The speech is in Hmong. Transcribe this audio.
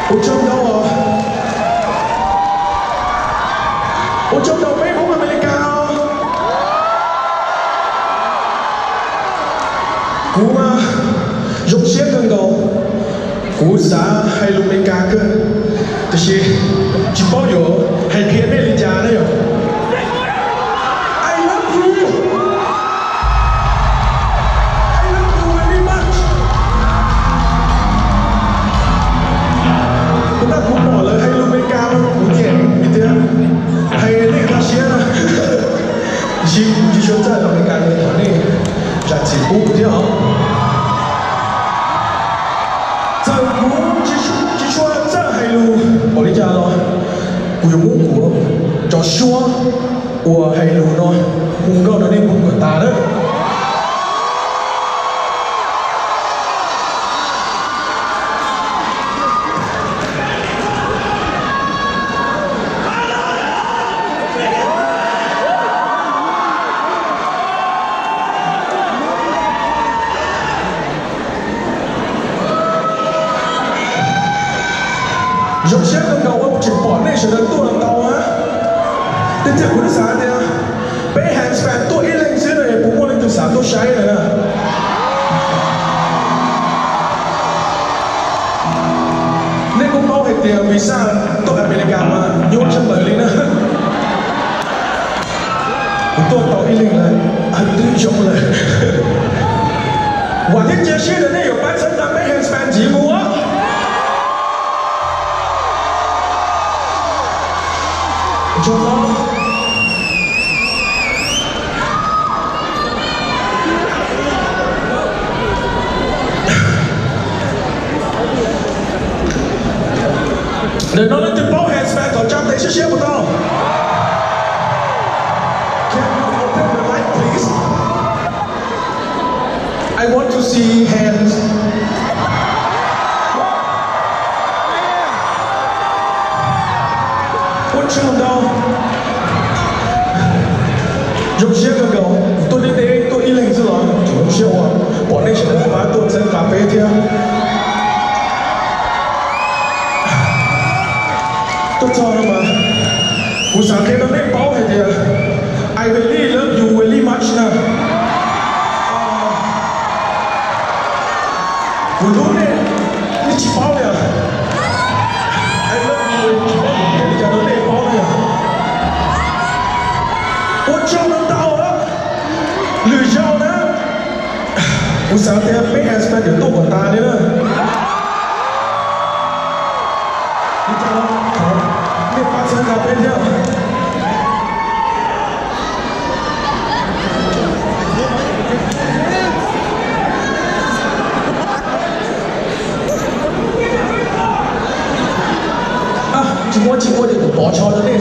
Ua tsaug ntau, ua tsaug ntau peb Hmoob Amelikas. Kuv zoo siab kawg nkaus, kuv xav hais lus Amelikas kawg, tiam sis tsis paub yuav hais qhia nej li cas na yom. I love you. I love you very much. Tab sis kuv pom lawv hais lus Amelikas mas kuv nyiam thiab, hais nej tag siab na. Tiam sis tsis tshua txawj lus Amelikas li, thov nej zam txim pub kuv thiab os. Txawm kuv tsis tshua txawj hais lus npaum li cas los kuv yuav muab kuv cov suab uas hais lus no hu nkauj rau nej mloog kom tas na. Zoo siab kawg nkaus uas tseem pom nej sawv daws tuaj ntau na. Tiag tiag kuv twb xav tias peb Hands Band tuaj ib leeg xwb no es puas muaj leej twg xav tuaj saib no na. Nej kuj paub hais tias visa tuaj Amelikas mas nyuaj tshaj plaws li na. Kuv tuaj tau ib leeg lawm, twb zoo lawm. Vam thiab cia siab tias nej yuav pab txhawb nqa peb Hands Band ntxiv mus os. Ntawm no leej twg paub Hands Band thov tsa tes siab siab puas tau? Can you open the mic, please? I want to see hands. Ua tsaug ntau. Zoo siab kawg nkaus, tuaj deb deb tuaj ib leeg xwb los tseem zoo siab uas pom nej sawv daws pab tuaj txhawb nqa peb thiab. Tuaj txog no mas kuv xav qhia rau nej paub hais tias I really love you very much na. Kuv hlub nej, nej tsis paub li os. I love you, tsis paub kuv hais li cas rau nej paub na yom. Ua tsaug ntau ntau, lwm zaus na kuv xav tias peb Hands Band yuav tuaj kom tas li na. Li cas los thov nej pab txhawb nqa peb thiab. Tsis muaj tsis ua ces kuv pov tsho rau nej.